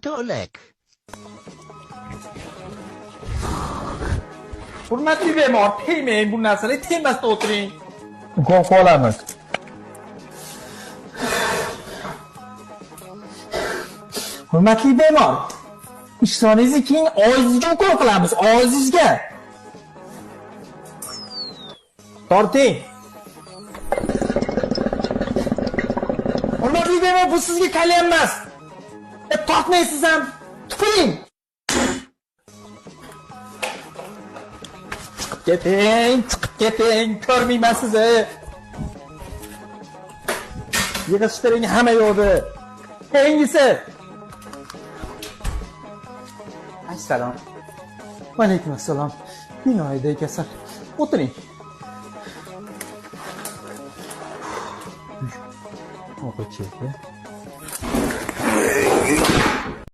To lek. Hurmatli bemor, tegmang bu narsalarga, tegmasdan o'tiring. Ukol qilamiz. Hurmatli bemor, ishtoningizni keyin og'zingizga ukol qilamiz, og'zingizga. Torting. Hurmatli bemor, bu sizga kalyan emas. Tortmaysiz ham, tupuring. Chiqib keting, chiqib keting, ko'rmayman sizni. Yig'ishtiring hamma yo'qni. Keyingisi. Assalom. Va alaykum assalom. Binoyida kasal. O'tiring. O'qi chekdi.